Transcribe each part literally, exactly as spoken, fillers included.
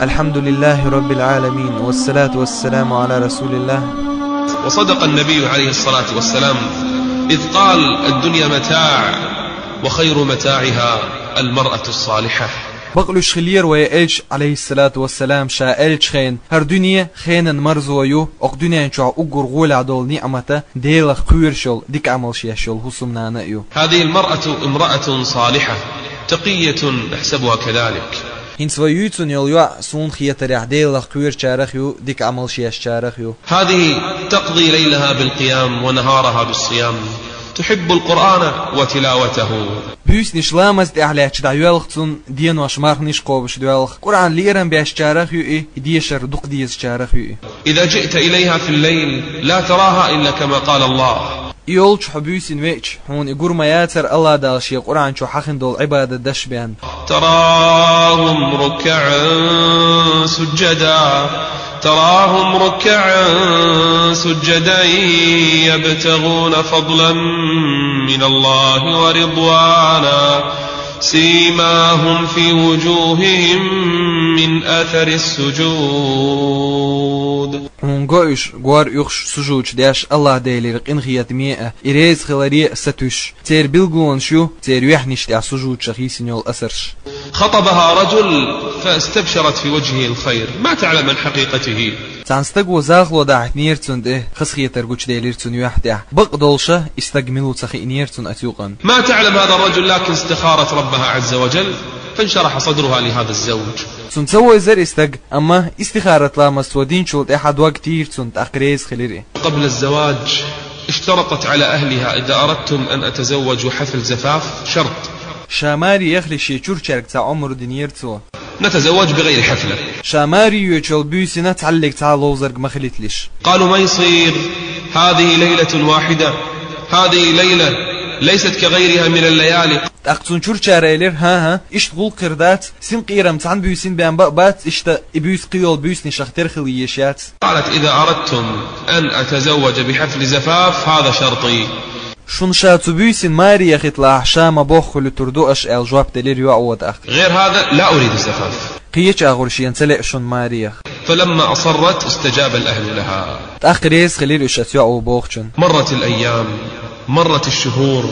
الحمد لله رب العالمين، والصلاة والسلام على رسول الله. وصدق النبي عليه الصلاة والسلام إذ قال: الدنيا متاع، وخير متاعها المرأة الصالحة. Бакълуш хилира вай Элча, алейхиссалату вассалам, ша аьллача хенан: «ХӀара дуьне хенан марзо ю, оха дуьнен чохь уггар гӀолехь долу ниӀмат Делах кхоьруш йолу, дика Ӏамалш еш йолу хӀусамнана а ю». هذه المرأة امرأة صالحة تقية، نحسبها كذلك. ХӀинца вай юьйцун йолу йоӀ, суна хетарехь, Делах кхоьручарах ю, дика Ӏамалш ешчарах ю. هذه تقضي ليلها بالقيام ونهارها بالصيام، تحب القرآن وتلاوته. Буьйсанаш ламаз тӀехь лаьтташ дӀайоьлху цунна, денош, марханаш кхобуш доьлху. Къуръан лерам бешчарах ю и, и дешар дукха дезачарах ю и. إذا جئت إليها في الليل لا تراها إلا كما قال الله. И йолчу хьо буьйсина веача, хьуна и гур ма яцара, АллахӀ Дала Шен Къуръан чу хьахина долу Ӏибадат деш бен. تراهم ركعا سجدا، تراهم ركعا سجدا يبتغون فضلا من الله ورضوانا، سيماهم في وجوههم من أثر السجود. Хьуна го уьш, гор юхуш, сужуд деш, АллахӀ Делера къинхетаме а, и реза хиларе а сатуьйсуш. Церан билгалонаш ю церан юьхьанаш тӀехь сужудашах йисина йолу асарш. خطبها رجل فاستبشرت في وجهه الخير، ما تعلم عن حقيقته. Цхьана стага захало дахьийтинера цунна тӀе, хазахетар гучуделира цунна юьхь тӀехь. Бакъдолуш и стаг мила ву ца хиънера цунна оцу юкъана. ما تعلم هذا الرجل، لكن استخارت ربها عز وجل، فانشرح صدرها لهذا الزوج. Цунна ца вевзара и стаг, амма истихарат ламаз цо динчул тӀаьхьа дог тийра цунна, тӀаккха реза хилира и. قبل الزواج اشترطت على أهلها: إذا أردتم أن أتزوج وحفل زفاف، شرط. Ша маре яхале шен чуьрчаьрга цхьа омра динера цо. نتزوج بغير حفلة. Ша маре йоьчул буьйсина цхьаллиг цхьа ловзарг ма хилийталаш. قالوا: ما يصير، هذه ليلة واحدة، هذه ليلة ليست كغيرها من الليالي. ТӀаккха цунна чуьрчара элира: «ХӀан-хӀа, иштта гӀуллакх хир дац, синкъерам цхьана буьйсина бен бан а бац, иштта и буьйса кхин йолу буьйсанашах тера хила езаш яц». قالت: إذا أردتم أن أتزوج بحفل زفاف، هذا شرطي. Шуна ша цу буьйсина маре яхийталахь, ша ма боххуьлуьйтур ду аша, аьлла жоп делира йоӀо тӀаккха. غير هذا لا أريد الزفاف. Кхечу агӀор шена ца лаьа шуна маре яха. فلما أصرت استجاب الأهل لها. ТӀаккха реза хилира уьш оцу йоӀо бохучунна. مرت الأيام، مرت الشهور.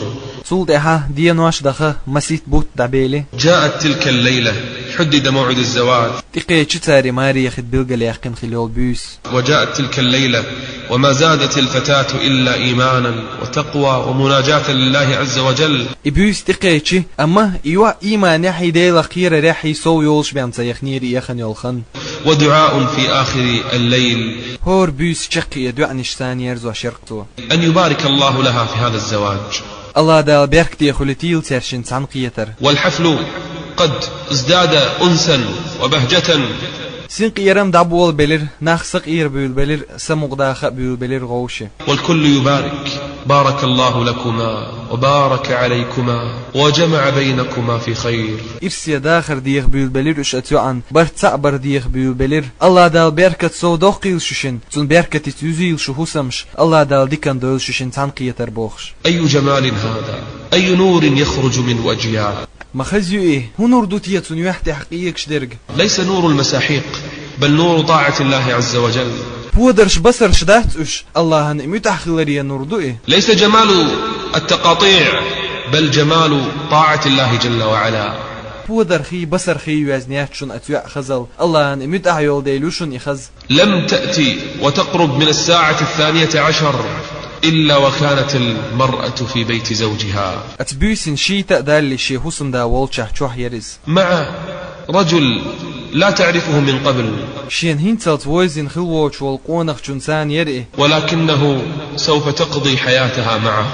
Цул тӀаьхьа денош даха, масийтта бутт дӀабели. جاءت تلك الليلة، حدد موعد الزواج. ТӀекхечи цара маре яхийта билгалъяьккхина хилла йолу буьйса. وجاءت تلك الليلة وما زادت الفتاة إلا إيمانا وتقوى ومناجاة لله عز وجل. И буьйса тӀекхечи, амма и йоӀ ийманехьий, Делах кхерарехьий сов йолуш бен ца яхнера и яхана йолу хан. ودعاء في آخر الليل. ХӀора буьйса чаккхе доӀанаш царна ерзош яра-кх цо. أن يبارك الله لها في هذا الزواج. АллахӀ Дала беркате хуьлийтийла цаьршинна цхьаьнакхетар. والحفل قد ازداد أنسا وبهجة. Синкъерам дӀаболабелира, нах сакъерабуьйлабелира, самукъадаха а буьйлабелира гӀовши. والكل يبارك: بارك الله لكما وبارك عليكما وجمع بينكما في خير. Ирсе дахар деха буьйлабелира уьш оцу йоӀана, барт цхьаъ бар деха буьйлабелира. АллахӀ Дала беркат сов доккхийла шу шина, цуьнан беркатица юзийла шу хӀусамаш, АллахӀ Дала диканна дойла шу шина цхьаьнакхетар бохуш. أي جمال هذا، أي نور يخرج من وجهها. Ма хаза ю и, хӀун нур ду те цуьнан юьхь тӀехь къегаш дерг? ليس نور المساحيق، بل نور طاعة الله عز وجل. Подарш, басарш дац уьш, АллахӀана и муьтӀахь хиларе нур ду и. ليس جمال التقاطيع، بل جمال طاعة الله جل وعلا. Подархий, басархий йоьзна яц шуна оцу йоӀан хазалла, АллахӀана и муьтӀахь йолу дела ю шуна и хаза. لم تأت وتقرب من الساعة الثانية عشر إلا وكانت المرأة في بيت زوجها. Оцу буьйсина шийтта а далале шен хӀусамда волчохь чохь яра иза. مع رجل لا تعرفه من قبل. Шена хӀинцалц вевзина хилла воцуш волу къонахчунна царна яра и. ولكنه سوف تقضي حياتها معه.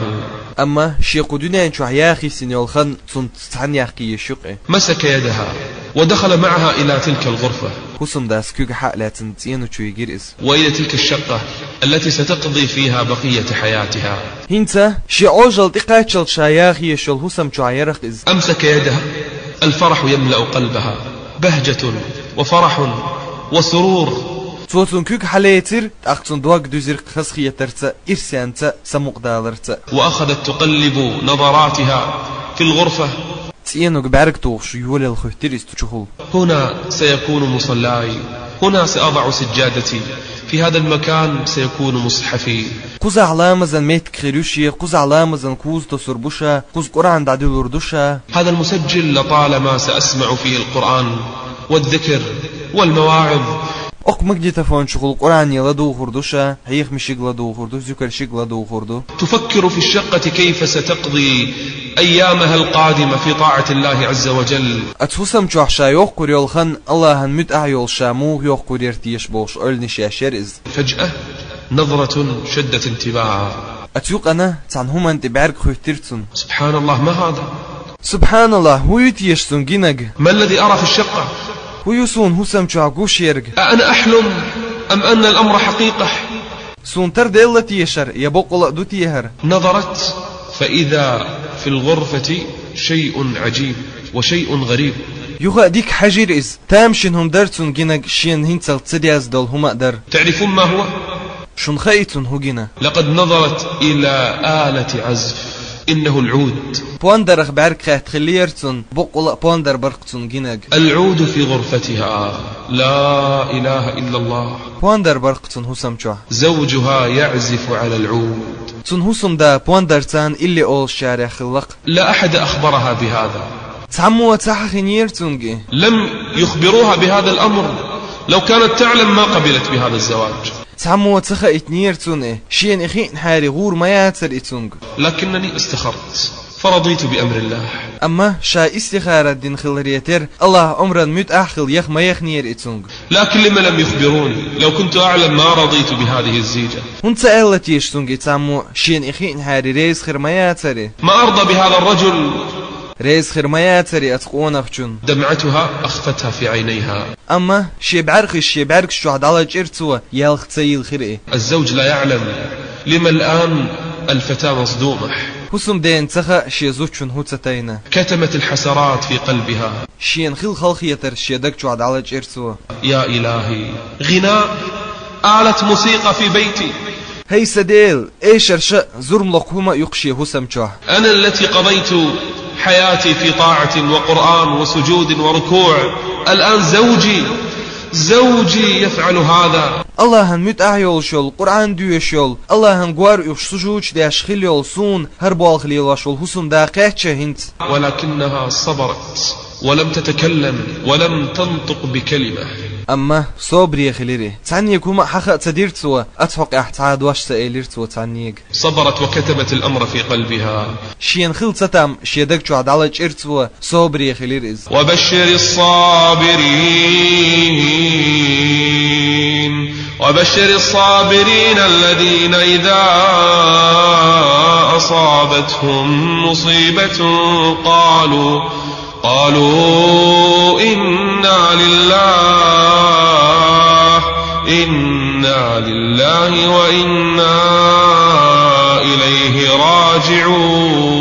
Амма шен кху дуьнен чохь яха йисина йолу хан цунца цхьаьна яккха езаш ю-кх и. مسك يدها ودخل معها إلى تلك الغرفة. ХӀусамдас куьг хьа а лаьцна цӀеначу йигира иза. وإلى تلك الشقة التي ستقضي فيها بقية حياتها. ХӀинца шен Ӏожалла тӀекхаччалц ша яха езаш йолу хӀусам чохь яра-кх иза. أمسك يدها، الفرح يملأ قلبها، بهجة وفرح وسرور. Цо цуьнан куьг хьалецира, тӀаккха цуьнан дог дуьзира-кх хазахетарца, ирсенца, самукъадаларца. وأخذت تقلب نظراتها في الغرفة. цӀенуг бӀарг тухуш йолаелла хоьттира из цу чухула. هنا سيكون مصلاي، هنا سأضع سجادتي، في هذا المكان سيكون مصحفي. Кхузахь ламазан меттиг хир ю шен, кхузахь ламазан куза тосур бу ша, кхуза Къуръан дӀадуьллур ду ша. هذا المسجل لطالما سأسمع فيه القرآن والذكر والمواعظ. Оцу магнитофон чухула Къуръане ладугӀур ду ша, хьехамашка ладугӀур ду, зуькаршка ладугӀур ду. تفكر في الشقة كيف ستقضي أيامها القادمة في طاعة الله عز وجل. Оцу хӀусам чохь ша йоккхур йолу хан Аллахьан муьтӀахь йолуш ша муха йоккхур яра теша бохуш ойланаш еш яра иза. فجأة نظرة شدت انتباهها. Оцу юкъана цхьана хӀуманна тӀе бӀаьрг хоьттира цунна. سبحان الله، ما هذا؟ Субханаллах, хӀун ю теша цунна гинарг? ما الذي أرى في الشقة؟ ХӀун ю суна хӀусам чохь гуш ерг? أأنا أحلم أم أن الأمر حقيقة؟ Суна тардо ла тешара, я боккъала а ду те хӀара? نظرت فإذا في الغرفة شيء عجيب وشيء غريب. Юха а дика хьаьжира иза. Тамашийна хӀума дара цунна гинарг, шена хӀинццалц ца дезна долу хӀума а дара. تعرفون ما هو؟ Шуна хаьий цунна хӀун гина? لقد نظرت إلى آلة عزف، إنه العود. Пондарах бӀаьрг хаьтта хиллера цунна, боккъала а пондар бара-кх цунна гинарг. العود في غرفتها. لا إله إلا الله. Пондар бара-кх цунна хӀусам чохь. زوجها يعزف على العود. Цунна хӀусамда пондарца илли олуш чарех хилла-кх. لا أحد أخبرها بهذا. Цхьаммо ца хьахийнера цуьнга и. لم يخبروها بهذا الأمر. لو كانت تعلم ما قبلت بهذا الزواج. Цхьаммо ца хаийтинера цунна и. Шена и хиънахьара гӀур ма яцара и цуьнга. لكنني استخرت فرضيت بأمر الله. Амма ша истихара дина хиларе терра, Аллахьан омран муьтӀахь хила яха ма яхнера и цуьнга. لكن لم يخبروني، لو كنت أعلم ما رضيت بهذه الزيجة. ХӀунда ца аьлла теша цуьнга и цхьаммо, шена и хиънахьара реза хир ма яцара и? ما أرضى بهذا الرجل. Реза хир ма яцара и оцу къонахчунна. دمعتها أخفتها في عينيها. Амма шен бӀаьрхиш шен бӀаьргаш чохь дӀалачкъира цо, ялх ца йилхира и. الزوج لا يعلم لما الآن الفتاة مصدومة. ХӀусамдена ца хаьа шен зудчунна хӀун ца тайна. كتمت الحسرات في قلبها. Шена хилла халахетар шен даг чохь дӀалачкъира цо. يا إلهي، غناء، آلة موسيقى في بيتي. ХӀай сан Дела, эшарш а, зурма локху хӀума а ю-кх шен хӀусам чохь. أنا التي قضيت حياتي في طاعة وقرآن وسجود وركوع. الآن زوجي، زوجي يفعل هذا. Аллахьан муьтӀахь йолуш йолу, Къуръан доьшуш йолу, Аллахьан гор уьш сужуд деш хилла йолу суна хӀара болх лелош волу хӀусамда кхаьчча хӀинца. ولكنها صبرت ولم تتكلم ولم تنطق بكلمة. Амма собаре хилира и. Цхьаннега хӀума а хьаха а ца дира цо, оцу хьокъехь цхьа а дош ца элира цо цхьаннега. صبرت وكتمت الأمر في قلبها. Шена хилла цатам шен даг чохь дӀалачкъира цо, собаре хилира иза. وبشر الصابرين، وبشر الصابرين الذين إذا أصابتهم مصيبة قالوا، قالوا إنا لله، إنا لله وإنا إليه راجعون.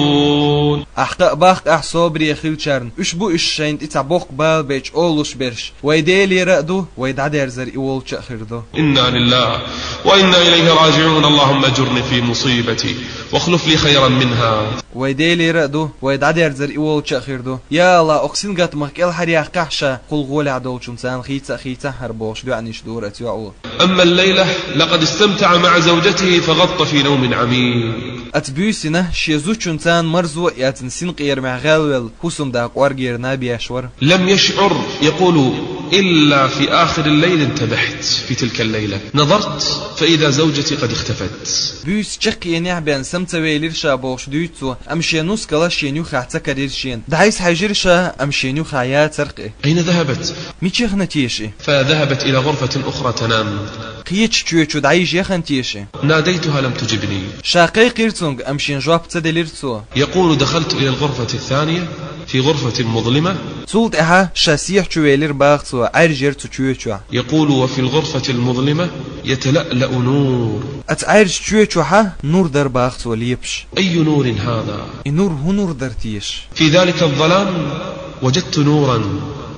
Ахь кхаъ баккха, ахь собаре хиллачарна. Уьш бу уьш шайна тӀе цхьа боккха бала бечу олуш берш. Вай Делера а ду, вай дӀадерзар и волча а хир ду. إنا لله وإنا إليه راجعون. اللهم أجرني في مصيبتي واخلف لي خيرا منها. Вай Делера а ду, вай дӀадерзар и волча а хир ду. Я Аллах, оха сингаттамах кӀелхьаръяьккхахь ша, кхул гӀолехь долчунна царна хийца а хийцахьара бохуш доьӀнаш дора оцу йоӀо. أما الليلة لقد استمتع مع زوجته فغط في نوم عميق. Оцу буьйсина шен зудчунна царна марзо а эцна синкъерамехь гӀелвелла хӀусамда кӀоргера наб еш вара. لم يشعر، يقول، إلا في آخر الليل انتبهت في تلك الليلة. نظرت فإذا زوجتي قد اختفت. Буьйса чаккхенехь бен сама ца велира ша бохуш дуьйцу цо, амма шен нускала шен юххехь ца карира шена. ДӀасахьаьжира ша, амма шен юххехь яцара-кх и. أين ذهبت؟ Мичахь хинна теша и? فذهبت إلى غرفة أخرى تنام. Кхечу чоь чу дӀайижа яхана теша и? ناديتها لم تجبني. Ша кхайкхира цуьнга, амма шена жоп ца делира цо. يقول: دخلت إلى الغرفة الثانية، في غرفة مظلمة. Цул тӀаьхьа ша сехьа чу велира баха цо, Ӏаьржа яра цу чоь чохь. يقول: وفي الغرفة المظلمة يتلألأ نور. Оцу Ӏаьржачу чоь чохь нур дара баха цо лепаш. أي نور هذا؟ И нур хӀун нур дара теша? في ذلك الظلام وجدت نورا،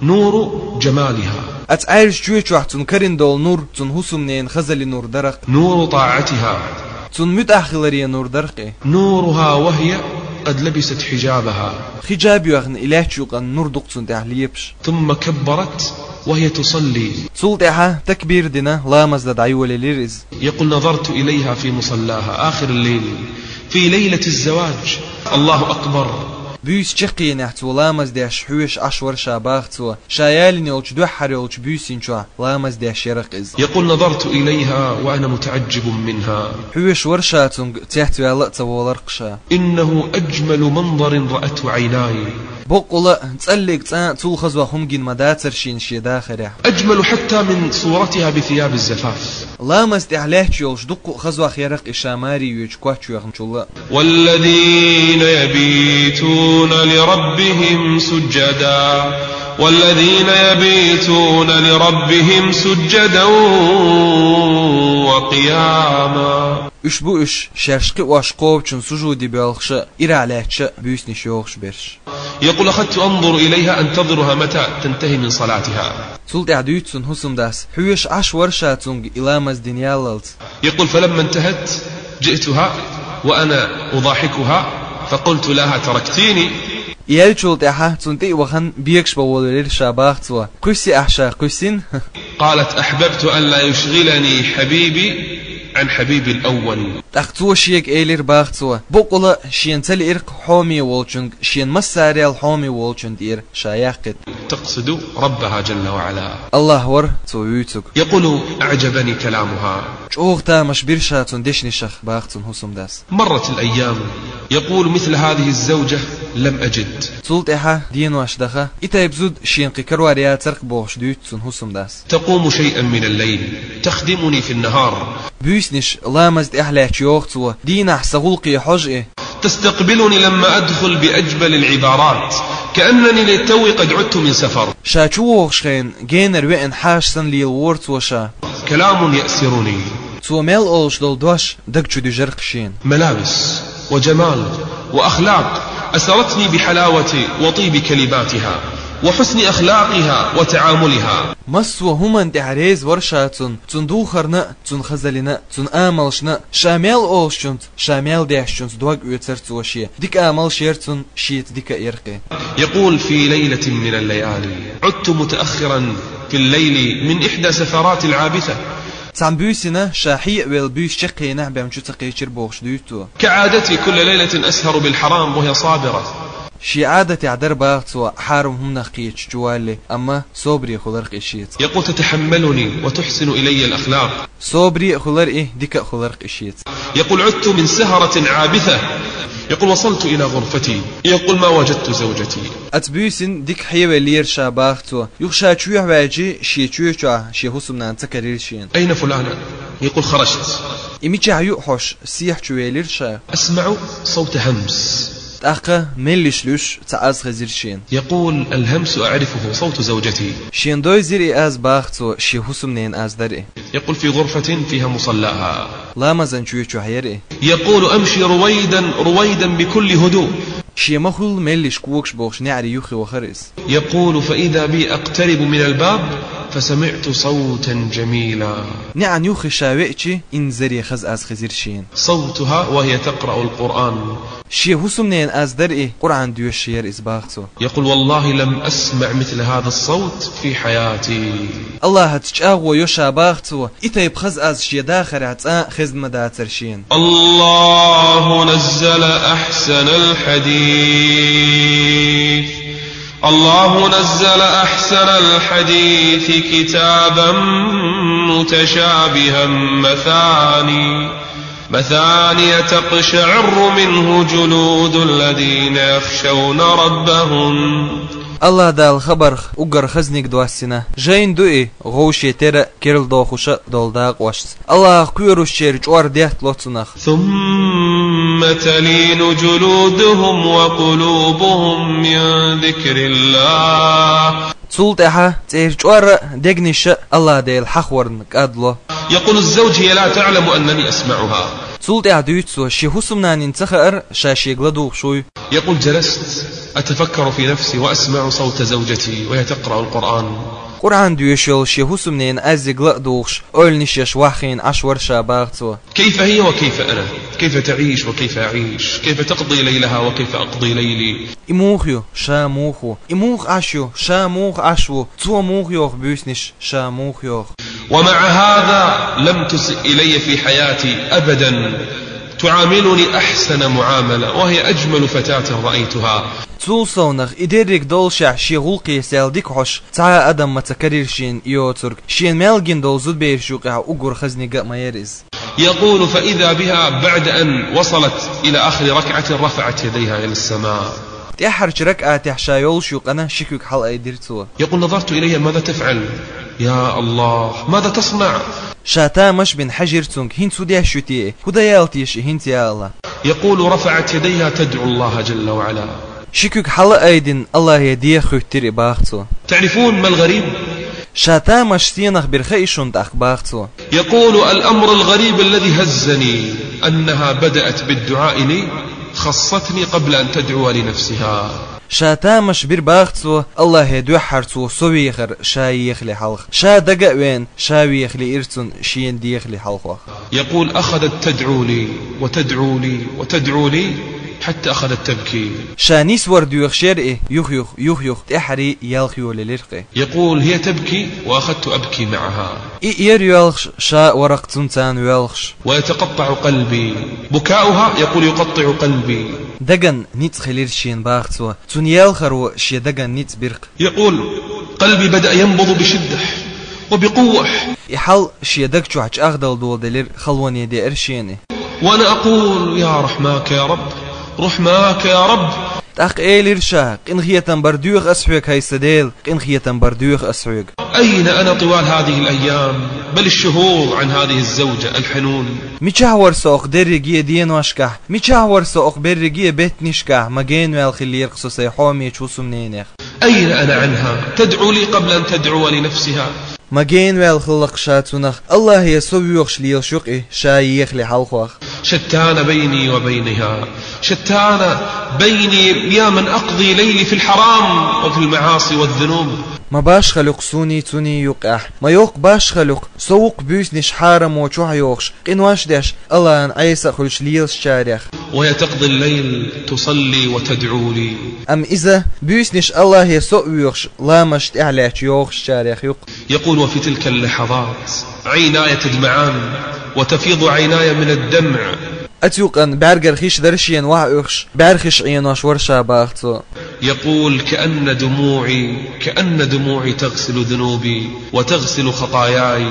نور جمالها. Оцу Ӏаьржачу чоь чохь цунна карина долу нур, цунна хӀусамненан хазаллин нур дара-кх. نور طاعتها. Цунна муьтӀахь хиларе нур дара-кх и. نورها وهي قد لبست حجابها. Хиджаб йоьхна и лаьтташ юкъа нур ду-кх цунна тӀехь лепаш. ثم كبرت وهي تصلي. Цул тӀаьхьа такбир дина, ламаз дан дӀайолаелира иза. يقول: نظرت إليها في مصلاها آخر الليل في ليلة الزواج. الله أكبر. Буьйса чаккхенехь цо ламаз деш хьоьжуш Ӏаш вара ша, бах цо. Ша ялийна йолчу дуьххьара йолчу буьйсанна чохь ламаз деш яра-кх иза. يقول: نظرت إليها وأنا متعجب منها. Хьоьжуш вара ша цуьнга, цецваьлла а ца волура-кх ша. إنه أجمل منظر رأته عيناي. Боккъала а, цӀаллиг цкъа а цул хазох хӀума гина ма дацара шена шен дахарехь. أجمل حتى من صورتها بثياب الزفاف. Ламаз тӀехь лаьтташ йолуш дуккха а хазох яра-кх и ша маре йоьдучу коч йоьхначул а. والذين يبيتون لربهم سجدا. والذين يبيتون لربهم سجدا وقياما. Уьш бу уьш, шаьш кхиош кховдачун сужуде боьлхуш а, ирахь лаьтташ а буьйсанаш йохуш берш. يقول: أخذت أنظر إليها أنتظرها متى تنتهي من صلاتها. Цул тӀаьхьа дуьйцу цуьнан хӀусамдас, хьоьжуш Ӏаш вара ша цуьнга и ламаз дина яллалц. يقول: فلما انتهت جئتها وأنا أضاحكها فقلت لها: تركتيني. И яьллачул тӀаьхьа цунна тӀе а вахана бегаш бан волавелира ша, бах цо. Кхуьссий ахь ша? Кхуьссина. قالت: أحببت أن لا يشغلني حبيبي عن حبيبي الأول. ТӀаккха цо шега элира, бах цо, боккъала а шена ца лиира-кх хьоме волчуьнга шена массарел хьоме волчунна тӀера ша яккхийта. تقصد ربها جل وعلا. АллахӀ вара цо вуьйцург. يقول: أعجبني كلامها. ЧӀогӀа тамаш бира ша цуьнан дешнашах, бах цуьнан хӀусамдас. مرت الأيام. يقول: مثل هذه الزوجة لم أجد. Цул тӀаьхьа денош даха, и тайпа зуда шена кхин карор яцара-кх, бохуш дуьйцу цуьнан хӀусамдас. تقوم شيئا من الليل تخدمني في النهار. Буьйсанаш ламаз тӀехь лаьтташ йоху цо, дийнахь сан гӀуллакхе хьожу и. تستقبلني لما أدخل بأجمل العبارات كأنني لتوي قد عدت من سفر. Ша чу вогӀуш хенахь, генара веана хьаша санна лелавора цо ша. كلام يأسرني. Цо мел олуш долу дош даг чу дуьжура-кх шена. ملابس وجمال وأخلاق أسرتني بحلاوة وطيب كلماتها وحسن أخلاقها وتعاملها. Массо а хӀуманна тӀехь реза вара ша цунна, цуьнан духарна а, цуьнан хазаллина а, цуьнан амалшна а. Ша мел олучуьнца, ша мел дешначуьнца дог оьцура цо шен. Дика амалш яра цуьнан, шеца дика а яра-кх и. يقول: في ليلة من الليالي عدت متأخرا في الليل من إحدى سفرات العابثة. Цхьана буьйсина ша хье а велла, буьйса чаккхенехь бен чу ца кхечира, бохуш дуьйцу цо. كعادتي كل ليلة أسهر بالحرام وهي صابرة. Шен Ӏадатехь дара, бах цо, хьарам хӀуманах кхеташ чу валале, амма собаре хуьлура-кх и шеца. يقول: تتحملني وتحسن إلي الأخلاق. Собаре а хуьлура и, дика а хуьлура-кх и шеца. يقول: عدت من سهرة عابثة. يقول: وصلت إلى غرفتي. يقول: ما وجدت زوجتي. Оцу буьйсина дика хьевеллера ша, бах цо. Юха ша чоьхьа ваьлча, шен чоь чохь шен хӀусамнана ца карийра шена. أين فلانة؟ يقول: خرجت. И мичахь ю хьожуш, сехьа чу велира ша. أسمع صوت همس. ТӀаккха меллиш луьйш цхьа аз хезира шена. يقول: الهمس أعرفه، صوت زوجتي. Шена дойзира и аз, бах цо, шен хӀусамненан аз дара и. يقول: في غرفة فيها مصلاها. Ламазан чоь чохь яра и. يقول: أمشي رويدا رويدا بكل هدوء. Шен ма хуьллу меллиш когаш бохуш неӀаре юххе вахара иза. يقول: فإذا بي أقترب من الباب فسمعت صوتا جميلا. НеӀан юххе ша веача, инзаре хаза аз хезира шена. صوتها وهي تقرأ القرآن. Шен хӀусамненан аз дара и, Къуръан доьшуш яра иза, бах цо. يقول: والله لم أسمع مثل هذا الصوت في حياتي. АллахӀаца чӀагӀо йо ша, бах цо, и тайпа хаза аз шен дахарехь цкъа а хезна ма дацара шена. الله نزل أحسن الحديث. الله نزل أحسن الحديث كتابا متشابها مثاني، مثاني تقشعر منه جلود الذين يخشون ربهم. АллахӀ Дала хабарх уггар хазниг доссина. Жайна ду и, гӀовше тера а, керла дохуш а долу дакъошца. АллахӀах кхоьручеран чӀор деттало цунах. ثم تلين جلودهم وقلوبهم من ذكر الله. Цул тӀаьхьа церан чӀор а, дегнаш а АллахӀ Дела хьахорна кӀадло. يقول الزوج: هي لا تعلم أنني أسمعها. Цул тӀаьхьа дуьйцу цо, шен хӀусамнанна ца хаьара ша шега ладугӀуш вуй. يقول: جلست أتفكر في نفسي وأسمع صوت زوجتي وهي تقرأ القرآن. Къуръан доьшуш йолу шен хӀусамненан Ӏаьззиг ла а духуш, ойланаш еш ваххийна Ӏаш вара ша, баха цо. كيف هي وكيف أنا؟ كيف تعيش وكيف أعيش؟ كيف تقضي ليلها وكيف أقضي ليلي؟ И муха ю, ша муха ву? И муха Ӏаш ю, ша муха Ӏаш ву? Цо муха йоху буьйсанаш, ша муха йоху? ومع هذا لم تسئ إلي في حياتي أبدا، تعاملني أحسن معاملة، وهي أجمل فتاة رأيتها. Цул совнах, и дерриг доллушехь, шен гӀуллакхе сел дика хьош цхьа а адам ма ца карийра шена йоцург. Шена мел гина долу зудбераш юкъехь уггар хазниг а ма яра иза. يقول: فإذا بها بعد أن وصلت إلى آخر ركعة رفعت يديها إلى السماء. ТӀаьххьарчу ракаӀатехь ша йолуш юкъана ши куьг хьалаайдира цо. يقول: نظرت إليها: ماذا تفعل؟ يا الله، ماذا تصنع؟ Ша тамаш бина хьаьжира цуьнга, хӀинца хӀун деш ю те? ХӀун дан яла теша и хӀинца, я АллахӀ? يقول: رفعت يديها تدعو الله جل وعلا. Ши куьг хьалаайдина, АллахӀе дехьа хӀуьттира и, баха цо. تعرفون ما الغريب؟ Ша тамаш стенах бира хаьий шуна тӀаккха, баха цо. يقول: الأمر الغريب الذي هزني أنها بدأت بالدعاء لي، خصتني قبل أن تدعو لنفسها. Ша тамаш бира, баха цо, АллахӀе дуьххьара цо со вехар ша ехале хьалха. Ша дага а веана, ша веха лиира цунна шена дехале хьалха. يقول: أخذت تدعو لي وتدعو لي وتدعو لي حتى أخذت تبكي. Ша нисвар доьхуш яра и, юх-юх, юх-юх, тӀаьххьара ялх йолаелира-кх и. يقول: هي تبكي وأخذت أبكي معها. И яра йоьлхуш, ша а вара-кх цунна царна воьлхуш. ويتقطع قلبي. بكاؤها، يقول، يقطع قلبي. Даган ницкъ хилира шена, баха цо. Цунна елхаро шен даган ницкъ бира-кх. يقول: قلبي بدأ ينبض بشدة وبقوة. И хьал шен даг чохь чӀагӀдала доладелира халоне деара шена. وأنا أقول: يا رحماك يا رب، رحماك يا رب. ТӀаккха элира ша: «Къинхетам бар доьху ас хьоьга, хӀай сан Дела, къинхетам бар доьху ас хьоьга». أين أنا طوال هذه الأيام، بل الشهور عن هذه الزوجة الحنون؟ Мичахь вара со окху дерриге деношкахь? Мичахь вара со окху берриге беттанашкахь? Ма генаваьлла хиллера-кх со сайн хьомечу хӀусамненех. أين أنا عنها؟ تدعو لي قبل أن تدعو لنفسها. Ма генаваьлла хилла-кх ша цунах, АллахӀе со воьхуш лелаш ю-кх и, ша ехале хьалха. شتان بيني وبينها، شتان بيني يا من أقضي ليلي في الحرام وفي المعاصي والذنوب. Ма башхалла ю-кх суний цуний юкъехь, ма йоккха башхалла ю-кх, со ву-кх буьйсанаш хьарамо чохь йохуш, къинош деш, АллахӀан Ӏеса а хуьлуш лелаш царех. وهي تقضي الليل تصلي وتدعو لي. Амма иза буьйсанаш АллахӀе со а воьхуш, ламазаш тӀаьхьа лаьтташ йохуш царех ю-кх. يقول: وفي تلك اللحظات عيناي تدمعان وتفيض عيناي من الدمع. Оцу юкъана бӀаьргара хиш дара шена охьаоьхуш, бӀаьрхиш Ӏенош вара ша, баха цо. يقول: كأن دموعي، كأن دموعي تغسل ذنوبي وتغسل خطاياي.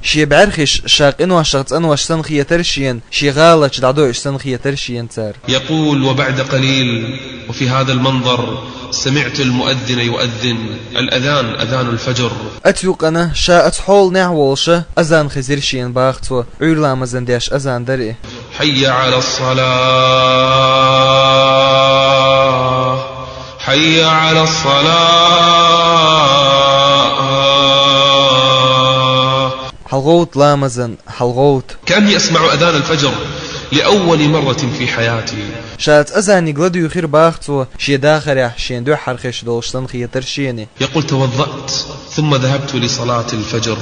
Шен бӀаьрхиш ша къиношах цӀанвеш санна хетара шена, шен гӀалаташ дӀадойуш санна хетара шена цара. يقول: وبعد قليل، وفي هذا المنظر، سمعت المؤذن يؤذن، الأذان، أذان الفجر. Оцу юкъана ша оцу хьоланехь а волуша азан хезира шена, баха цо, Ӏуьйра ламазан деш азан дара и. حي على الصلاة، حي على الصلاة. ХьалагӀовтта ламазан, хьалагӀовтта. كأني أسمع أذان الفجر لأول مرة في حياتي. Ша оцу азаниг ладуьйхира, баха цо, шен дахарехь шена дуьххьара хезаш долуш санна хетара шена. يقول: توضأت ثم ذهبت لصلاة الفجر.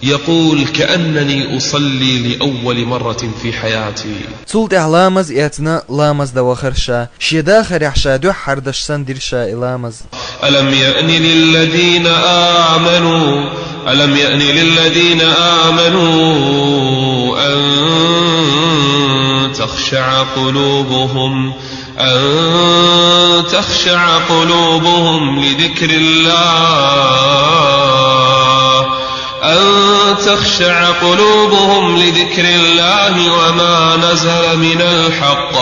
يقول: كأنني أصلي لأول مرة في حياتي. Цул тӀаьхьа ламаз а эцна, ламаз дан вахара ша. Шен дахарехь ша дуьххьара деш санна дира ша и ламаз. ألم يأن للذين آمنوا، ألم يأن للذين آمنوا أن تخشع قلوبهم، أن تخشع قلوبهم لذكر الله، أن تخشع قلوبهم لذكر الله وما نزل من الحق.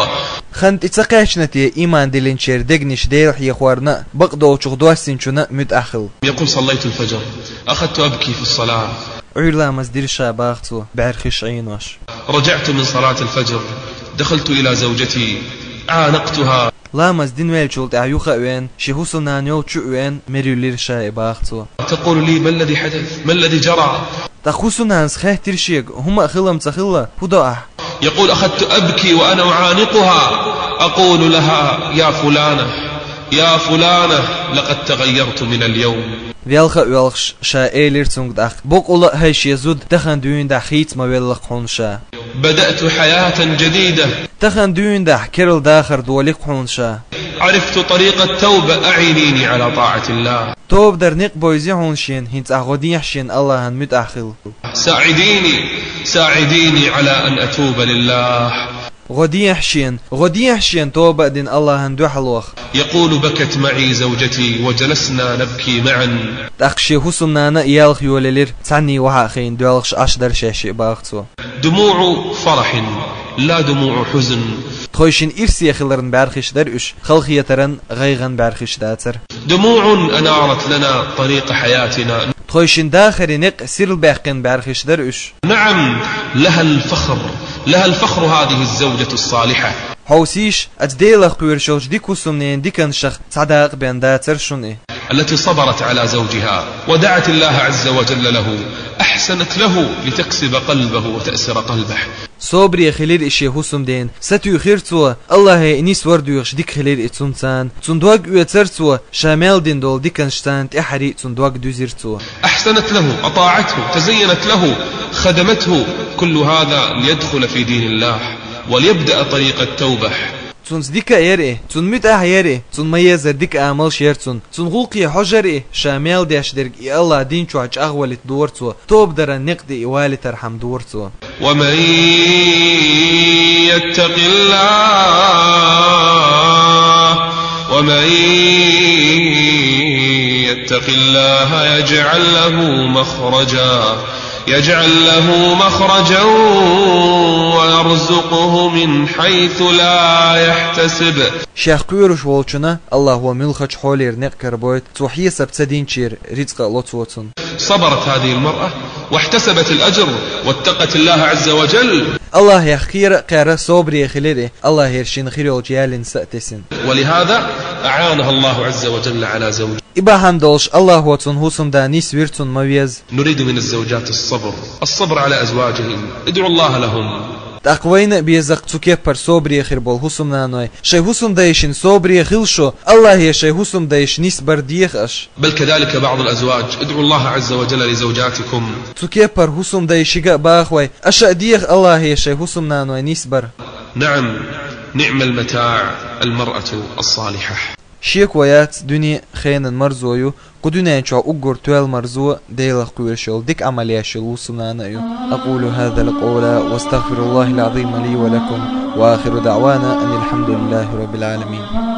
Хан тӀе ца кхаьчна те ийман диллинчеран дегнаш Дела хьехорна а, бакъдолчух доссинчунна а муьтӀахь хила? يقول: صليت الفجر، أخذت أبكي في الصلاة. Ӏуьйра ламаз дира ша, баха цо, бӀаьрхиш Ӏенош. رجعت من صلاة الفجر، دخلت إلى زوجتي، عانقتها. Ламаз дина веллачул тӀаьхьа юха а веана, шен хӀусамнана йолчу а веана, мераюьллира ша и, баха цо. تقول لي: ما الذي حدث؟ ما الذي جرى؟ ТӀаккха хӀусамнанас хаьттира шега, хӀума а хилла-м ца хилла, хӀун до ахь? يقول: أخذت أبكي وأنا أعانقها، أقول لها: يا فلانة، يا فلانة، لقد تغيرت من اليوم. Велха а воьлхаш, ша элира цунга тӀаккха: «Бокъонца а хӀай шен зуда, тахан дуьйна дӀа хийца ма велла-кх хьуна ша. بدأت حياة جديدة. Тахан дуьйна дӀа керла дахар долий-кх хьуна ша. عرفت طريق التوبة، أعينيني على طاعة الله. Тоба дара никъ бовзий хьуна шена, хӀинца ахь гӀо дехьа шена АллахӀан муьтӀахь хила. ساعديني، ساعديني على أن أتوب لله.» ГӀо дехьа шена, гӀо дехьа шена тоба а дина АллахӀан дуьхьал ваха. يقول: بكت معي زوجتي وجلسنا نبكي معا. ТӀаккха шен хӀусамнана а елха йолаелира, цхьанне вахьа а хайна доьлхуш Ӏаш дара шаьшшиъ, бах цо. دموع فرح لا دموع حزن. Тхойшинна ирсе хиларан бӀаьрхиш дара уьш, халахетаран, гӀайгӀан бӀаьрхиш дацара. دموع أنارت لنا طريق حياتنا. Тхойшинна дахаран никъ сирла баьккхина бӀаьрхиш дара уьш. نعم، لها الفخر، لها الفخر هذه الزوجة الصالحة. Хьовсийша, оцу Делах кхоьруш йолчу дика хӀусамненан диканашах цхьа дакъа бен дацара шуна и. التي صبرت على زوجها ودعت الله عز وجل له، أحسنت له لتكسب قلبه وتأسر قلبه. Собаре хилира и шен хӀусамдена, сатуьйхира цо, АллахӀе и нисвар доьхуш дика хилира и цунна царна. Цунна дог оьцура цо, ша мел дина долу диканаш царна тӀаьхьарий а цунна дог дуьзира цо. أحسنت له، أطاعته، تزينت له، خدمته، كل هذا ليدخل في دين الله وليبدأ طريق التوبة. Цунца дика а яра и, цунна муьтӀахь а яра и, цунна ма-еззара дика амалш яра цунна. Цунна гӀуллакхе хьожура и, ша мел деш дерг и АллахӀан дин чохь чӀагӀвалийта дора цо, тоба даран некъ тӀе и валийтархьама дора цо. ومن يتق الله، ومن يتق الله يجعل له مخرجا، يجعل له مخرجا ويرزقه من حيث لا يحتسب. Шех кхоьруш волчунна АллахӀо муьлххачу хьолера некъ карабойту, цо хьесап ца динчера рицкъа а ло цо цунна. صبرت هذه المرأة واحتسبت الأجر واتقت الله عز وجل. АллахӀах кхера а кхаьрра собаре хилира и, АллахӀера шена хир йолчу ялин са а тесина. ولهذا أعانها الله عز وجل على زوجها. И бахьана долуш АллахӀо цунна хӀусамда нисвира цунна ма-веззара. نريد من الزوجات الصبر، الصبر على أزواجهن، ادعوا الله لهم. ТӀаккха вайна а беза-кх цу кеппара собаре хир болу хӀусамнаной, шайн хӀусамдайшинна собаре хила шу, АллахӀе шайн хӀусамдайш нисбар деха аша. بل كذلك بعض الأزواج، ادعوا الله عز وجل لزوجاتكم. Цу кеппара хӀусамдайшига а баха вай, аша а деха АллахӀе шайн хӀусамнаной нисбар. نعم، نعم المتاع المرأة الصالحة. Шеко яц, дуьне хенан марзо ю, кху дуьнен чохь уггар тоьлла марзо Делах кхоьруш йолу дика Ӏамал еш йолу хӀусамнана а ю. أقول هذا القول وأستغفر الله العظيم لي ولكم، وآخر دعوانا أن الحمد لله رب العالمين.